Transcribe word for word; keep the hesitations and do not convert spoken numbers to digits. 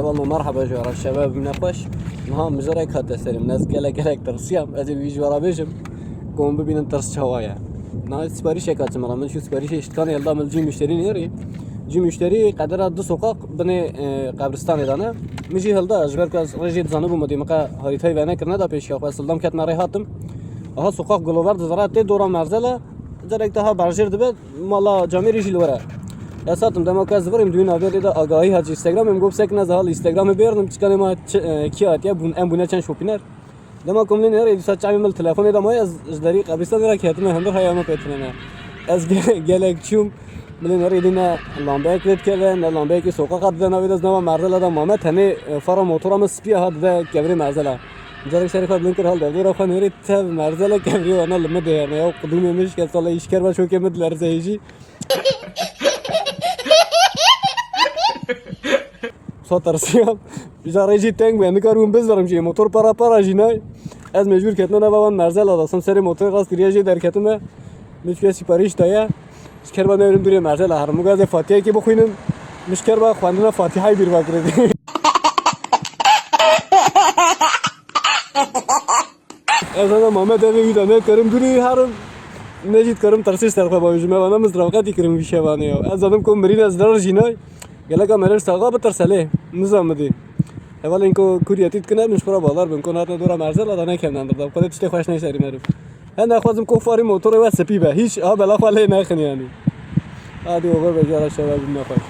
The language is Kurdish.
Heval me merheba ji we re, şeve bimne xweş. Niha mijarek hate serê min, ez gelek gelek tirsiyam. Ez ê wî ji we re bêjim, ku hûn bibînin tirs çawa ye. Niha siparîşek hatim re, min çû siparîşê şitkanê hilda min cî muşterî nêrî. Cî muşterî qedera du soqaq binê, e, qebristanê de ne. Min jî hilda, ji ber ku ez rêjê dizanibûm, dê min qe harîtayî venekirine da pêşiya xwe, ez hildam ketime rê hatim. Aha soqaq Gulover dizere tê dora Merzela. Derek daha berjêr dibe, mala Camêrî jî li wir e. Ez hatim dema ku ez zivirîm, duyî navberê de agahî hat ji Instagramê, min got sekin ez hal Instagramê bêrdim, çikanê ma çi, e, kî hatiye, bûn, em bûne çend şopîner. Dema ku min ê rê dîsa çavê min li telefonê de maye, ez ji derî qebristanê re ketime hundir heya me pê tune ne. Ez ge-, gelek çûm, min ê rê dî ne lambeyek lê dikeve, ne lambeyekî soqaqa dide navê de, ez nava Merzela de mame, tenê, e, fara motora min spî ya ha dide kevirê Merzela. Carek serê xwe bilind kir, hal derdora xwe nêrê tev Merzela kevirê wana li min dihêrne. Ya qudûmê min şikest, wala îşker ve şokê min dilerze jî. Sa tersiyam. Îja rê jî teng bûye, nikaribûm bizdirim jî. Motor para para jî nay. Ez mecbûr ketime nava wan Merzela da. Sim serê motorê rast kiriye jê derketime. Min çûye siparîş daye. Ji kerba newrim dûrê Merzela herim. Min got ez ê Fatihayekê bixwînim. Min ji kerba xwendina Fatihayê bîr vekirî. Ez hema Mamed evê wî de ne dikarim dûrî herim, ne jî dikarim tirsê ser xwe bavêjim. Evana min ziravqetî kirin vî şevanê ya. Ez zanim ku mirîn ez ler jî nay. Geleka meriv saxa bitirse lê. Nizam midî. Hevalên ku kuriyetî dikine, min ji xwe re bawer bin. Ku hatine dora Merzela da nekevne hundir da. Xwedê tiştê xweş neyserî meriv. Hende xwazim ku farî motorê we spî be. Hiç a bela xwe lê nexin yanî. Hadi over be, cara şeva bimne xweş.